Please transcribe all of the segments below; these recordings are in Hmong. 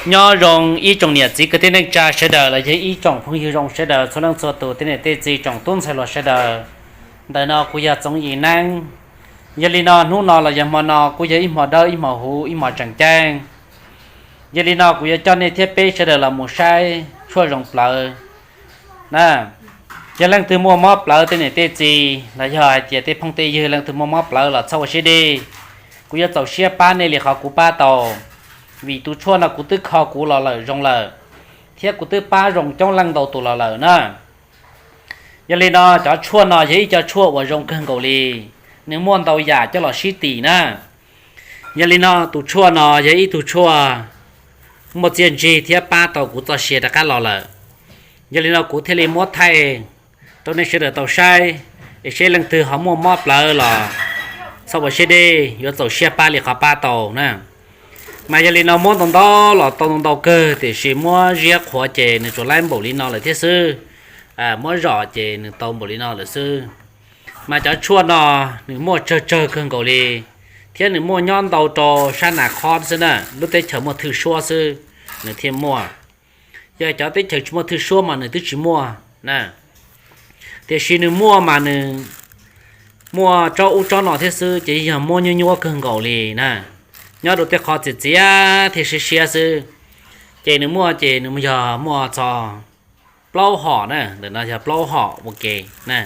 Nyob zoo ib tsoom niam txiv kwv tij neej tsa sawv daws los yog ib tsoom phooj ywg zoo sawv daws txhua leej txhua tus, tej niam tej txiv tsoom tub ntxhais hluas sawv daws. Ntawm no kuv yog Txoov Yim Neeb. Yog li no hnub no los yog hmo no kuj yog ib hmo dawb ib hmo huv ib hmo tseem ceeb. Yog li no kuv yuav coj nej thiab peb sawv daws los mus saib tshuaj zoo plawv na. Yog leej twg muaj mob plawv tej niam tej txiv los yog hais tias tej phooj tej ywg leej twg muaj mob plawv los txhob ua siab deb. Kuv yuav txaus siab pab nej li qhov kuv pab tau, vim tus tshuaj no kuv twb kho kuv los lawm zoo lawm, thiab kuv twb pab zoo coob leej ntau tus los lawm na. Yog li no cov tshuaj no yog ib co tshuaj uas zoo kawg nkaus li, nws muaj ntau yam coj los sib tim na. Yog li no tus tshuaj no yog ib tug tshuaj muaj txiaj ntsig thiab pab tau kuv txoj sia rov qab los lawm. Yog li no kuv thiaj li muab thaij rau nej sawv daws tau saib, es seb leej twg ho muaj mob plawv los txhob ua siab deb, yuav txaus siab pab li qhov pab tau na. Mas yog li no muab ntau ntau los tau ntau ntau kawg, tiam sis muab ziab qhuav ces nws tsuas laib npaum li no lawm thiab xwb. Muab zom ces nws tau npaum li no lawm xwb. Mas cov tshuaj no nws muaj tsawg tsawg kawg nkaus li, thiab nws muaj nyob ntau rau sab Nas Khob xwb na, lub teb chaws muaj thwj suab xwb nws thiaj muaj. Yog cov teb chaws tsis muaj thwj suab mas nws twb tsis muaj na. Tiam sis nws muaj mas nws muaj tsob ub tsob no thiab xwb, ces yog muab nyuab nyuab kawg nkaus li na. Nyob rau tej qhov txias txias thiab siab siab xwb, ces nws muaj ces nws yog muaj txog plaub hom na, ntawm no yog plaub hom ua ke na.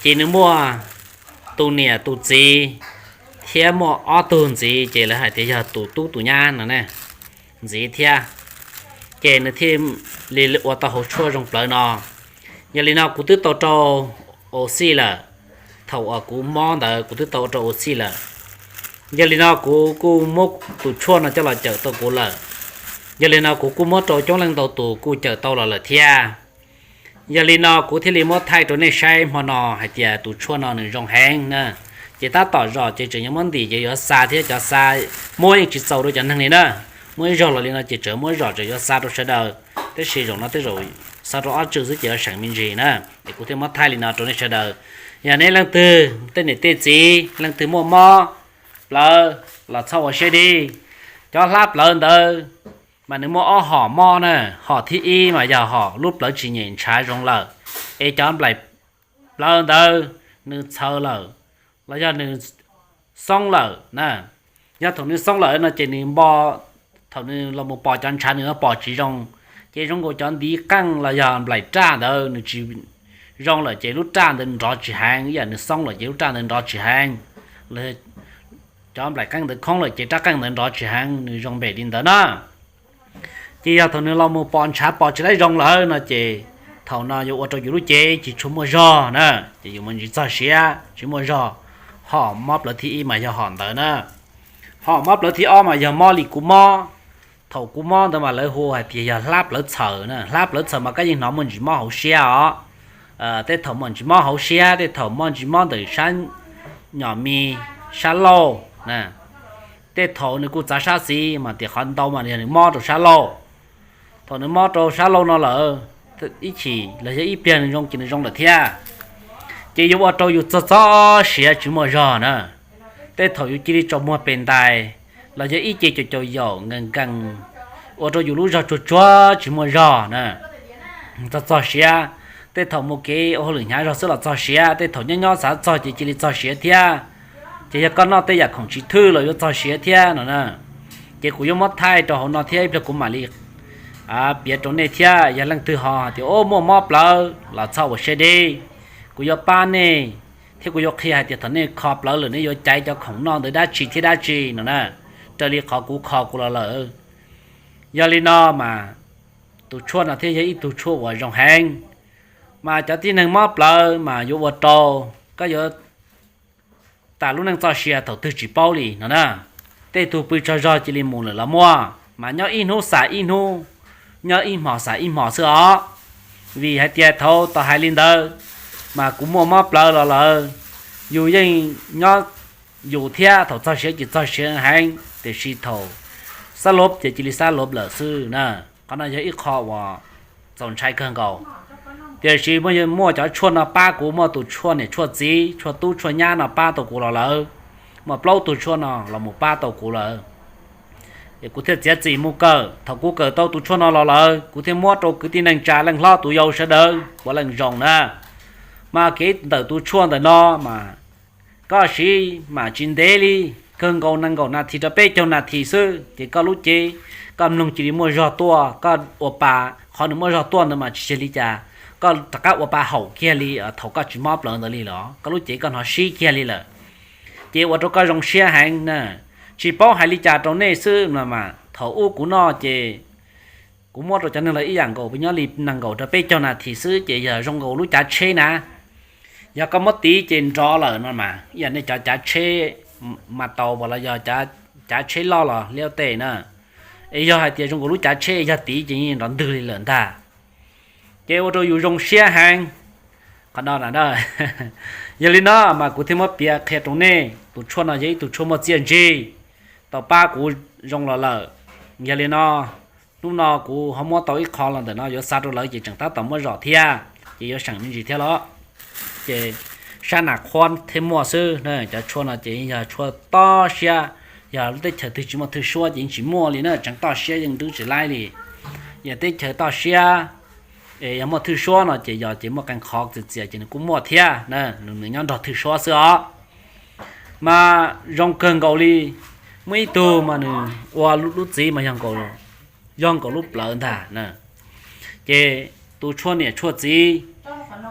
Ces nws muaj tus niam tus txiv thiab muaj ob tug ntxiv, ces lawv hais tias yog tus tub tus nyab no ne, ntxiv thiab. Ces nws thiaj li ua tau hauv tshuaj zoo plawv no. Yog li no kuv twb tau rau ua xij lawm. Thaum uas kuv mob ntawd kuv twb tau ua rau ua xij lawm. Yog li no kuv kuj muab tus tshuaj no coj los cawm tau kuv lawm. Yog li no kuv kuj muab rau coob leej ntau tus kuj cawm tau los lawm thiab. Yog li no kuv thiaj li muab thaij rau nej saib hmo no hais tias tus tshuaj no nws zoo heev na. Ces tab tom zom ces tseem yuav muab ntim ces yuav xa thiab, cov xa muab yeej tsis txaus rau cov neeg li na. Muaj ib zaug los li no ces tseem muab zom tseem yuav xa rau sawv daws, tab sis zaum no tej zaum xa rau ob tswm xwb ces yuav seem me ntsis na. Es kuv thiaj muab thaij li no rau nej sawv daws. Yog nej leej twg tej niam tej txiv leej twg muaj mob plawv los txhob ua siab deb. Cov hlab plawv ntawd mas nws muaj ob hom mob na. Hom thib ib mas yog hom lub plawv tsis nyem ntshav zoo lawm, es cov nplaim plawv ntawd nws txhawv lawm los yog nws xoob lawm na. Yog thaum nws xoob lawm no ces nws npo, thaum nws los mus pos cov ntshav nws pos tsis zoo, ces zoo nkaus cov ntiv qeej los yog nplaim raj ntawd nws tsis zoo lawm ces lub raj ntawd nrov tsis heev, ib yam nws xoob lawm ces lub raj ntawd nrov tsis heev. Cov nplaim qeej ntawd khoob lawm ces rab qeej ntawd nrov tsis heev, nws zoo npaum li ntawd na. Ces yog thaum nws los mus pos ntshav pos tsis laib zoo lawm no ces thaum no yuav ua rau yus lub cev tsis tshua muaj zog na, ces yus mus ntsis txog siav tsis muaj zog. Hom mob plawv thib ib mas yog hom ntawd na. Hom mob plawv thib ob mas yog mob li kuv mob. Thaum kuv mob ntawd mas lawv hu hais tias yog hlab plawv txhaws na. Hlab plawv txhaws mas koj yeej hnov muaj ntsis mob hauv siab os. Tej thaum muaj ntsis mob hauv siab, tej thaum muaj ntsis mob ntawm sab nyom mis, sab laug. Tej thaum nws kuj txav sab xis mas tias qhov ntau mas yog nws mob rau sab laug. Thaum nws mob rau sab laug no lawm, ib chim los yog ib pliag nws zoo ces nws zoo lawm thiab. Ces yuav ua rau yus txog txog siav tsis muaj zog na. Tej thaum yus cia li tsaus muag pes ntais los yog ib ce caum caum yaum nkees nkees, ua rau yus lub zog tsuag tsuag tsis muaj zog na. Txog txog siav, tej thaum mus kev ua hauj lwm hnyav zog xwb los txog siav, tej thaum nyob nyob xav txog ces cia li txog siav thiab. Ces yog koj noj tej yam khoom tsis thwj los yuav txog siav thiab no na. Ces kuv yuav muab thaij rau hauv no thiab ib pliag kuv mam li piav rau nej thiab. Yog leej twg ho tias muaj mob plawv los txhob ua siab deb, kuv yuav pab nej, thiab kuv yuav qhia hais tias thaum nej kho plawv lawm nej yuav caiv cov khoom noj ntawd dab tsi thiab dab tsi no na, raws li qhov kuv kho kuv los lawm. Yog li no mas tus tshuaj no thiaj yog ib tug tshuaj uas zoo heev, mas cov tib neeg mob plawv mas yuav ua rau koj yuav tas lub neej txoj sia thaum twg tsis paub li no na. Tej tug pw tsaug zog cia li mus lawm los muaj, mas nyob ib hnub xav ib hnub, nyob ib hmos xav ib hmos xwb os. Vim hais tias thaum tau hais li ntawd, mas kuv muaj mob plawv los lawm, yus yeej nyob yus thiab, thaum txog siav ces txog siav heev, tiam sis thaum xab lov ces cia li xab lov lawm xwb na. Qhov no yog ib qho uas txaus ntshai kawg nkaus. Tiam sis muaj cov tshuaj no pab kuv, muaj tus tshuaj niam tshuaj txiv, tshuaj tub tshuaj nyab no pab tau kuv los lawm. Muaj plaub tug tshuaj no los mus pab tau kuv lawm. Es kuv thiaj txiav txim mus kawm. Thaum kuv kawm tau tus tshuaj no los lawm, kuv thiaj muab rau kwv tij neej tsa leej hlob tus yau sawv daws puav leej zoo na. Mas kev ntawm tus tshuaj ntawm no mas koj siv mas tsis ntev li, kawg nkaus nees nkaum nas this rau peb caug nas this xwb ces koj lub cev, koj mloog cia li muaj zog tuaj, koj ua pa, qhov nws muaj zog tuaj ntawd mas tsis yog li cas, koj rov qab ua pa haum kiag li thaum koj tsis mob plawv ntawd li los koj lub cev koj hnov sib kiag li lawm. Ces ua rau koj zoo siab heev na. Tsis paub hais li cas rau nej xwb no mas thaum ub kuv noj ces kuv muab rau cov neeg lawv ib yam nkaus, nyob li nees nkaum rau peb caug nas this xwb ces yog zoo nkaus lub cav tsheb na. Yog koj muab tiv ces nrov lawm no mas ib yam nej cov cav tsheb mas tau pas los yog cav tsheb loj los liab tej na. Es yog hais tias zoo nkaus lub cav tsheb yog tiv ces yeej nrov ntwg li lawm ntag. Ces ua rau yus zoo siab heev. Qhov no, yog li no mas kuv thiaj muab piav qhia rau nej, tus tshuaj no yog ib tug tshuaj muaj txiaj ntsig, tau pab kuv zoo los lawm. Yog li no, hnub no kuv ho muab tau ib qho los ntawm no yuav xa rau lawv ces tseem tab tom muab zom thiab, ces yuav seem me ntsis thiab los. Ces sab Nas Khuab thiaj muaj xwb, cov tshuaj no ces yog tshuaj toj siab, yog lub teb chaws twg tsis muaj thwj suab ces yeej tsis muaj li na, tseev toj siab yeej twb tsis laib li. Yog teb chaws toj siab es yog muaj thwj suab no ces yog ces muaj qee qhov txias txias ces nws kuj muaj thiab, nws nyob nrog thwj suab xwb os. Mas zoo kawg nkaus li, muaj ib tug mas nws ua lub txiv mas yog nkaus lub plawv ntag. Ces tus tshuaj niam tshuaj txiv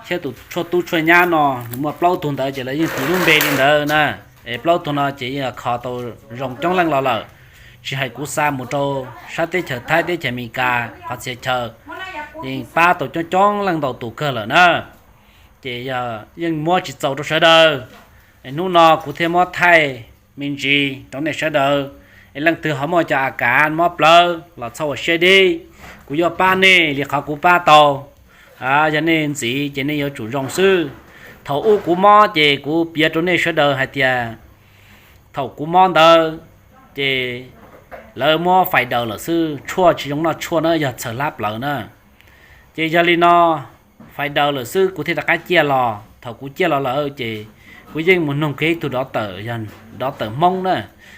thiab tus tshuaj tub tshuaj nyab no nws muaj plaub tug ntawd ces lawv yeej tis lub npe li ntawd na. Es plaub tug no ces yeej kho tau zoo coob leej los lawm, tsis hais kuv xa mus rau sab teb chaws Thaib teb chaws Amelikas qhov txhia chaw, yeej pab tau coob coob leej ntau tus kawg lawm na. Ces yog yeej muab tsis txaus rau sawv daws, es hnub no kuv thiaj muab thaij me ntsis rau nej sawv daws. Es leej twg ho muaj cov a kav mob plawv los txhob ua siab deb, kuv yuav pab nej li qhov kuv pab tau. Yog nej ntxiv ces nej yuav tsum zoo xwb. Thaum ub kuv mob ces kuv piav rau nej sawv daws hais tias thaum kuv mob ntawd ces lawv muab fais daws lawm xwb, tshuaj tsis zoo noj tshuaj na, yog txhawm hlab plawv na. Ces yog li no, fais daws lawm xwb kuv thiaj rov qab ciaj los. Thaum kuv ciaj los lawm ces kuv yeej mus noog kiag ib tug dov tawm, yog dov tawm Hmoob na,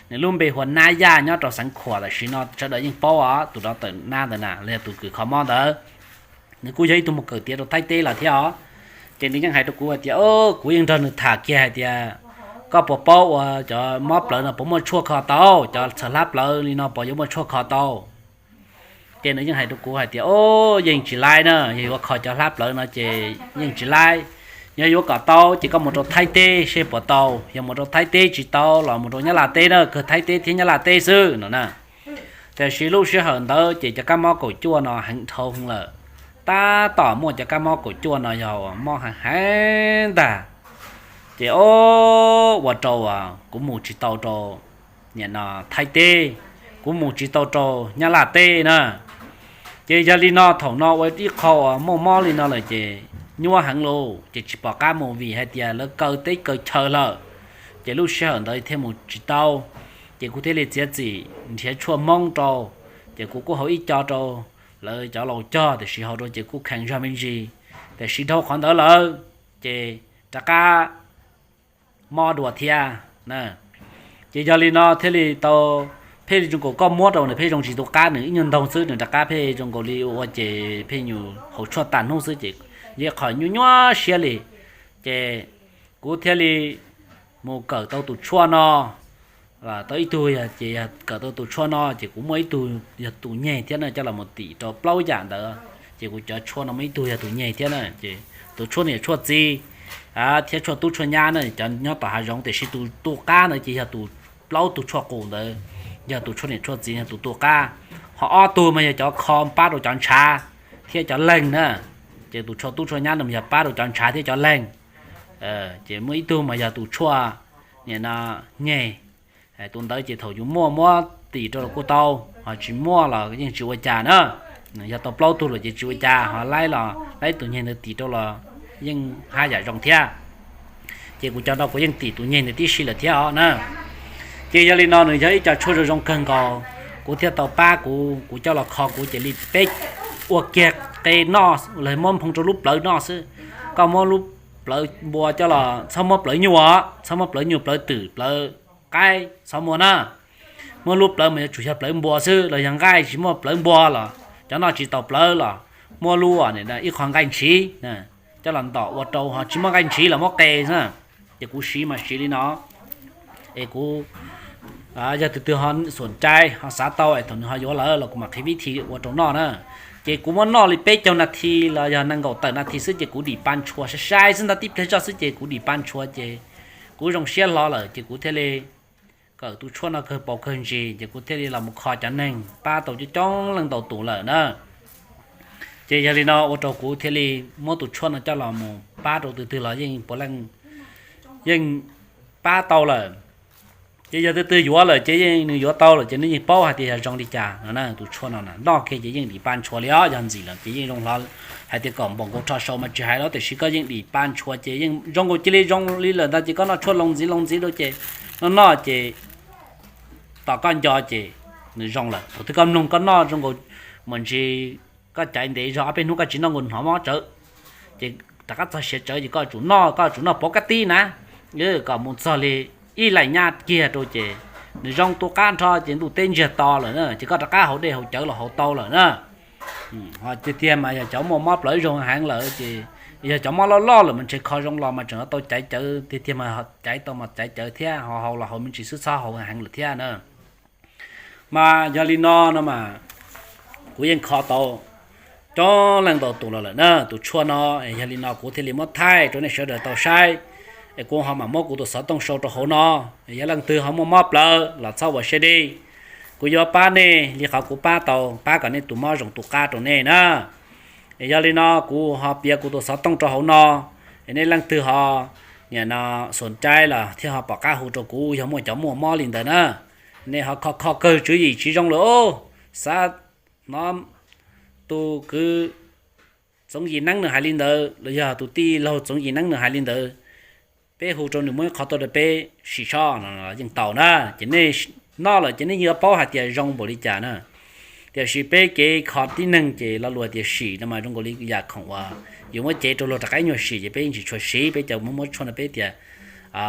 nws lub npe hu ua Nab Yaj nyob rau xeev Khuam, tam sim no sawv daws yeej paub os, tus dov tawm Nab ntawd na los yog tus kws kho mob ntawd. Nws kuj yog ib tug mus kawm tiav rau Thaib teb lawm thiab os. Ces nws yeej hais rau kuv hais tias, kuv yeej nrog nws tham kiag hais tias, koj puas paub ua cov mob plawv no puas muaj tshuaj kho tau, cov txhawm hlab plawv li no puas yuav muaj tshuaj kho tau? Ces nws yeej hais rau kuv hais tias, o, yeej tsis laib na, yog yuav kho cov hlab plawv no ces yeej tsis laib. Yog yuav kom tau ces koj mus rau Thaib teb seb puas tau, yog mus rau Thaib teb tsis tau los mus rau Nyab Laj teb na, kawg Thaib teb thiab Nyab Laj teb xwb no na. Tiam sis lub sij hawm ntawd ces cov kab mob kaum cuaj no heev dhau lawm, tab tom muaj cov kab mob kaum cuaj no yog mob heev heev ntag. Ces o, ua rau kuv mus tsis tau rau Thaib teb, kuv mus tsis tau rau Nyab Laj teb na. Ces yog li no thaum no ua ib qho uas muaj mob li no lawm ces nyuaj heev lauj, ces tsis pom qab mus vim hais tias lawv kaw teb kaw chaw lawm. Ces lub sij hawm ntawd thiaj mus tsis tau, ces kuv thiaj li txiav txim nrhiav tshuaj Hmoob rau. Ces kuv kuj haus ib co rau lawv cov laus cog, tiam sis haus rau ces kuj kheev zog me ntsis. Tiam sis dhau qhov ntawd lawm ces rov qab mob dua thiab. Ces yog li no thiaj li tau, pheej zoo nkaus koj muab rau nws pheej zoo tsis tu qab, nws ib nyuag ntog xwb nws rov qab pheej zoo nkaus li ua ces pheej nyuam haus tshuaj tas hnub xwb ces yog qhov nyuaj nyuaj siab li. Ces kuv thiaj li mus kawm tau tus tshuaj no. Tau ib tug ces yog kawm tau tus tshuaj no ces kuv muaj ib tug yog tus nyeg thiab na, coj los mus tim rau plaub yam ntawd. Ces kuv cov tshuaj no muaj ib tug yog tus nyeg thiab na, ces tus tshuaj niam tshuaj txiv thiab tshuaj tub tshuaj nyab na, cov nyob tom hav zoov, tiam sis tus tu qab ntawd ces yog tus plaub tug tshuaj qus ntawd, yog tus tshuaj niam tshuaj txiv yog tus tu qab. Ho ob tug mas yog cov kho pab rau cov ntshav thiab cov leeg na. Ces tus tshuaj tub tshuaj nyab no mas yog pab rau cov ntshav thiab cov leeg. Ces muaj ib tug mas yog tus tshuaj niam no nyeg. Tus ntawd ces thaum yus muaj muab tim rau los kuj tau, ho tsis muaj los yeej tsis ua cas na. Yog tau plaub tug lawm ces tsis ua cas, ho laib los laib tus nyeg ntawd tim rau los yeej haj yam zoo thiab. Ces kuv cov no kuv yeej tim tus nyeg ntawd tib si lawm thiab os na. Ces yog li no nws yog ib co tshuaj zoo zoo kawg nkaus, kuv thiaj tau pab kuv, kuv coj los kho kuv ces li peb ua kiag qe noj, los muab nphoo rau lub plawv noj xwb. Koj muab lub plawv npua coj los txhob muab plawv nyuj os, txhob muab plawv nyuj, plawv twm, plawv qaib txhob muab na. muab lub plawv mas yuav tsum yog plawv npua xwb los yog nqaij tsis muaj plawv npua los cov noj tsis tau plawv los muab lub ib qho nqaij ntshiv coj los ntom ua rau ho tsis muaj nqaij ntshiv los muab qe na. Ces kuv siv mas siv li no. Es kuv, yog tus twg ho xum cai ho xav tau es thaum nws ho yuav lawm los kuv mam qhia vib thi ua rau noj na. Ces kuv muab noj li peb caug nas this los yog nees nkaum tawm nas this xwb ces kuv dim pa ntshua sai sai xwb ntag, tib pliag zoj xwb ces kuv dim pa ntshua ces kuv zoo siab hlo lawm ces kuv thiaj li kawm tus tshuaj no kawg paus kawg ntsis ces kuv thiaj li los mus kho cov neeg pab tau coob coob leej ntau tus lawm na. Ces yog li no ua rau kuv thiaj li muab tus tshuaj no coj los mus pab rau tus twg los yeej puav leej yeej pab tau lawm. Ces yog tus twg yuav lawm ces yeej nws yuav tau lawm ces nws yeej paub hais tias yog zoo li cas no na. Tus tshuaj no noj kiag ces yeej dim pa ntshua li os, yog ntxim lawm ces yeej zoo hlo. Hais tias kom npaum nkaus rho sau mas tsis hais los tiam sis koj yeej dim pa ntshua ces yeej zoo nkaus cia li zoo li lawm ntag ces koj noj tshuaj loo ntxiv loo ntxiv rau ces noj noj ces tom koj nco ces nws zoo lawm. Thaum twg koj mloog koj noj zoo nkaus mus ntsis, koj caiv ntev zog ob peb hnub koj tsis noj nkaus hnov mob tsawv, ces rov qab txog siav tsawv ces koj tsum noj, koj tsum noj pov kab tib na, kom mus txog li ib laim nyab kiag rau ces nws zoo tu qab nrho ces ntuj teb ntsiag to lawm na ces koj rov qab haus dej haus cawv los haus tau lawm na. Tiag tiag mas yog cov muaj mob plawv zoo heev lawm ces, yog cov mob loj loj lawm mas ntshe kho zoo los mas tseem tau caiv cawv tiag tiag mas caiv tau mas caiv cawv thiab ho haus los haus me ntsis xwb txhob haus heev lawm thiab na. Mas yog li no no mas kuv yeej kho tau coob leej ntau tus los lawm na tus tshuaj no. Yog li no kuv thiaj li muab thaij rau nej sawv daws tau saib, es kuv ho mam muab kuv tus xov tooj sau rau hauv no. Yog leej twg ho muaj mob plawv los txhob ua siab deb, kuv yuav pab nej li qhov kuv pab tau, pab kom nej tus mob zoo tu qab rau nej na. Es yog li no kuv ho piav kuv tus xov tooj rau hauv no, es nej leej twg ho nim no xum cai los thiaj ho pom qab hu rau kuv yog muaj cov muaj mob li ntawd na. Nej ho kho kho kawg tswv yim tsis zoo lawm os, xav hnov tus kwv Txoov Yim Neeb nws hais li ntawd los yog tus tij laug Txoov Yim Neeb nws hais li ntawd, peb hu rau nws muab ib qho tuaj rau peb sim soj no yeej tau na. Ces nej noj lawm ces nej yuav paub hais tias zoo npaum li cas na. Tiam sis peb kev kho tib neeg ces lo lus tias sim no mas zoo nkaus li yam khoom uas yus muab cev rau luag rov qab ib nyuag sim ces peb yeej tsis tshua siv, peb cov muab muab tshuaj no peb tias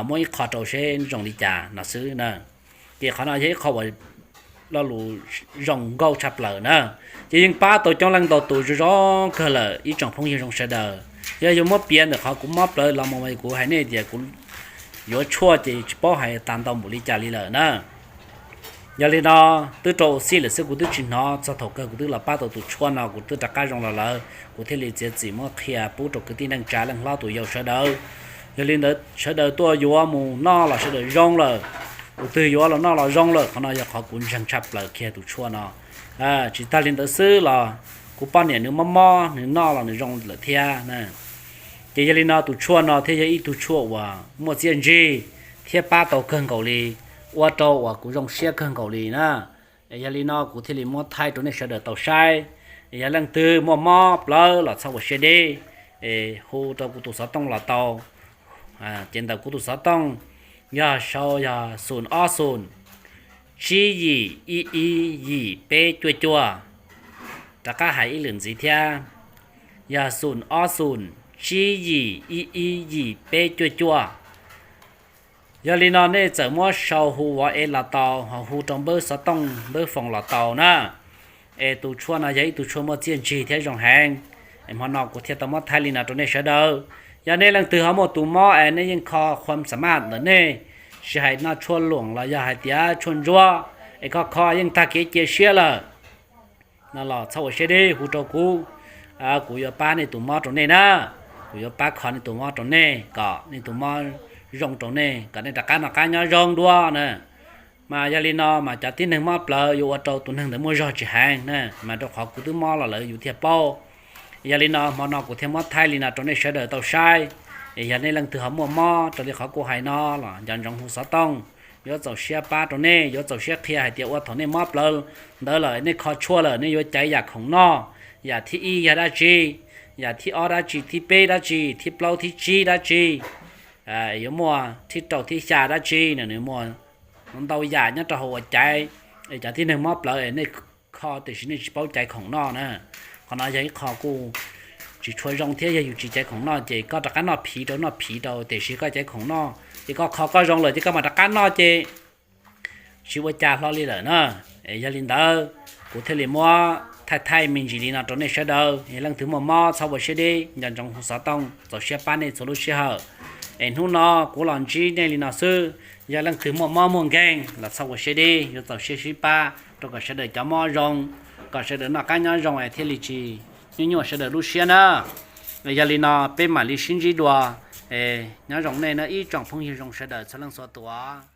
muab ib qho rau seb zoo li cas no xwb na. Ces qhov no yog ib qho uas lo lus zoo nkauj tshaj plaws na. Ces yeej pab tau coob leej ntau tus zoo zoo kawg lawm ib tsoom phooj ywg zoo sawv daws. Yog yuav muab piav ntawm qhov kuv mob plawv los mus mas kuv hais nej tias kuv yuav tshuaj ces tsis paub hais tas ntau npaum li cas li lawm na. Yog li no twb rau xij lawm xwb kuv twb tsis hnov txog thaum kawg kuv twb los pab tau tus tshuaj no kuv twb rov qab zoo los lawm kuv thiaj li txiav txim muab qhia pub rau kwv tij neej tsa leej hlob tus yau sawv daws. Yog li ntawd sawv daws tuaj yuav mus noj los sawv daws zoo lawm, tus twg yuav los noj los zoo lawm, qhov no yog qhov kuv ntseeg tshaj plaws kiag tus tshuaj no. Tsis tag li ntawd xwb los kuv poj niam nws mob mob nws noj los nws zoo lawm thiab na. Ces yog li no tus tshuaj no thiaj yog ib tug tshuaj uas muaj txiaj ntsig thiab pab tau kawg nkaus li, ua rau uas kuv zoo siab kawg nkaus li na. Es yog li no kuv thiaj li muab thaij rau nej sawv daws tau saib. Es yog leej twg muaj mob plawv los txhob ua siab deb, es hu rau kuv tus xov tooj los tau. Ces ntawm kuv tus xov tooj yog sau yog xum ob xum tsib yim ib ib yim peb cuaj cuaj. Rov qab hais ib lwm ntxiv thiab, yog xum ob xum tsib yim ib ib yim peb cuaj cuaj. Yog li no nej txawm muab sau hu vov es los tau, ho hu rau npawb xov tooj npawb foos los tau na. Es tus tshuaj no yog ib tug tshuaj muaj txiaj ntsig thiab zoo heev. Es hmo no kuv thiaj tau muab thaij li no rau nej sawv daws. Yog nej leej twg ho muaj tus mob es nej yeej kho khuam xa maj ntawm nej, tsis hais noj tshuaj luam los yog hais tias tshuaj ntsuab, es kho kho yeej tag kev cia siab lawm no los txhob ua siab deb, hu rau kuv, kuv yuav pab nej tus mob rau nej na. Kuv yuav pab kho nej tus mob rau nej kom nej tus mob zoo rau nej, kom nej rov qab noj qab nyob zoo dua na. Mas yog li no mas cov tib neeg mob plawv yuav ua rau tus neeg ntawd muaj zog tsis heev na, mas rau qhov kuv twb mob los lawm yus thiaj paub. Yog li no hmo no kuv thiaj muab thaij li no rau nej sawv daws tau saib. Es yog nej leej twg ho muaj mob raws li qhov kuv hais no los nco ntsoov hu xov tooj, yuav txaus siab pab rau nej, yuav txaus siab qhia hais tias ua thaum nej mob plawv ntawd lawm nej kho tshuaj lawm nej yuav caiv yam khoom noj, yam thib ib yog dab tsi, yam thib ob dab tsi, thib peb dab tsi, thib plaub thib tsib dab tsi, yuav muaj thib rau thib xya dab tsi no, nws muaj ntau yam nyob rau hauv uas caiv. Es cov tib neeg mob plawv es nej kho tiam sis nej tsis paub caiv khoom noj na. Qhov no yog ib qho kuj tsis tshua zoo thiab, yog yus tsis caiv khoom noj ces koj rov qab noj phiv rau noj phiv rau, tiam sis koj caiv khoom noj ces koj kho koj zoo lawm ces koj mam rov qab noj ces tsis ua cas hlo li lawm na. Es yog li ntawd, kuv thiaj li muab thaij thaij me ntsis li no rau nej sawv daws. Yog leej twg muaj mob txhob ua siab deb, nco ntsoov hu xov tooj, txaus siab pab nej txhua lub sij hawm. Es hnub no kuv los ntsib nej li no xwb, yog leej twg muaj mob muaj nkeeg los txhob ua siab deb, yuav txaus siab sib pab rau kom sawv daws cov mob zoo, kom sawv daws noj qab nyob zoo es thiaj li tsis nyuaj nyuaj sawv daws lub siab na. Yog li no peb mam li sib ntsib dua. Nyob zoo nej na ib tsoom phooj ywg zoo sawv daws txhua leej txhua tus.